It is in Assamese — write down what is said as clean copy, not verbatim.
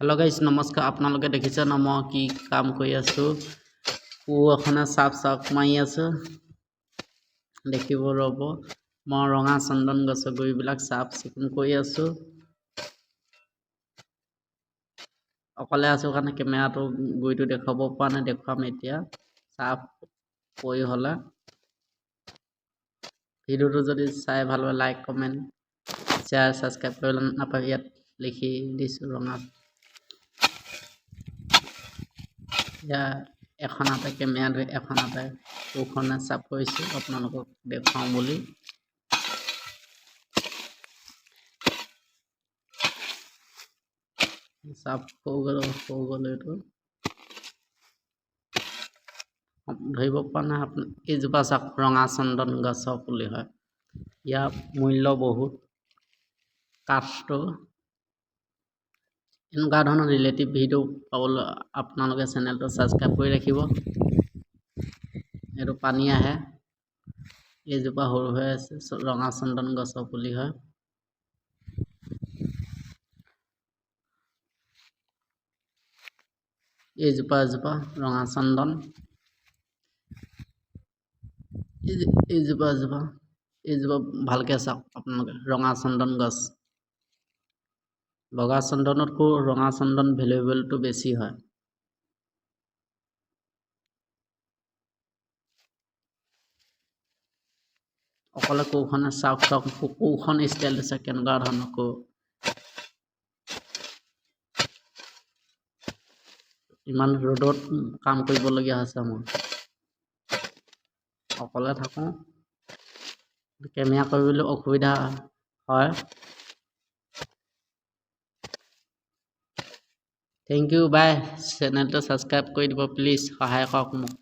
হেল্ল' গাইজ, নমস্কাৰ। আপোনালোকে দেখিছে ন মই কি কাম কৰি আছোঁ? কোৰ এখনে চাফ চাফ মাৰি আছোঁ। দেখিব ৰ'ব, মই ৰঙা চন্দন গছৰ গুৰিবিলাক চাফ চিকুণ কৰি আছোঁ। অকলে আছোঁ কাৰণে কেমেৰাটো গুৰিটো দেখুৱাব পৰা নাই, দেখুৱাম এতিয়া চাফ কৰি হ'লে। ভিডিঅ'টো যদি চাই ভাল হয়, লাইক, কমেণ্ট, শ্বেয়াৰ, ছাবস্ক্ৰাইব কৰিবলৈ নাপাবি। ইয়াত লিখি দিছোঁ ৰঙা। এতিয়া এখন হাতে কেমেৰা ধৰি এখন হাতে কোৰখনে চাফ কৰিছোঁ, আপোনালোকক দেখুৱাওঁ বুলি। চাফ হৈ গ'ল, হৈ গ'ল। এইটো ধৰিব পৰা নাই আপুনি। এইজোপা চাওক, ৰঙা চন্দন গছৰ পুলি হয়। ইয়াৰ মূল্য বহুত কাঠটো। এনেকুৱা ধৰণৰ ৰিলেটিভ ভিডিঅ' পাবলৈ আপোনালোকে চেনেলটো ছাবস্ক্ৰাইব কৰি ৰাখিব। এইটো পানী আহে। এইজোপা সৰু হৈ আছে, ৰঙা চন্দন গছৰ পুলি হয়। এইজোপা এজোপা ৰঙা চন্দন। এইজোপা এজোপা, এইজোপা ভালকৈ চাওক আপোনালোকে, ৰঙা চন্দন গছ। বগা চন্দনতকৈ ৰঙা চন্দন ভেলুৱেবলটো বেছি হয়। অকলে কোৰখনে চাওক চাওক, কোৰখন ষ্টাইল দিছে কেনেকুৱা ধৰণৰ কোৰ। ইমান ৰ'দত কাম কৰিবলগীয়া হৈছে। মই অকলে থাকোঁ, কেমেৰা কৰিবলৈ অসুবিধা হয়। Thank U, বাই। চেনেলটো ছাবস্ক্ৰাইব কৰি দিব প্লিজ, সহায় কৰক মোক।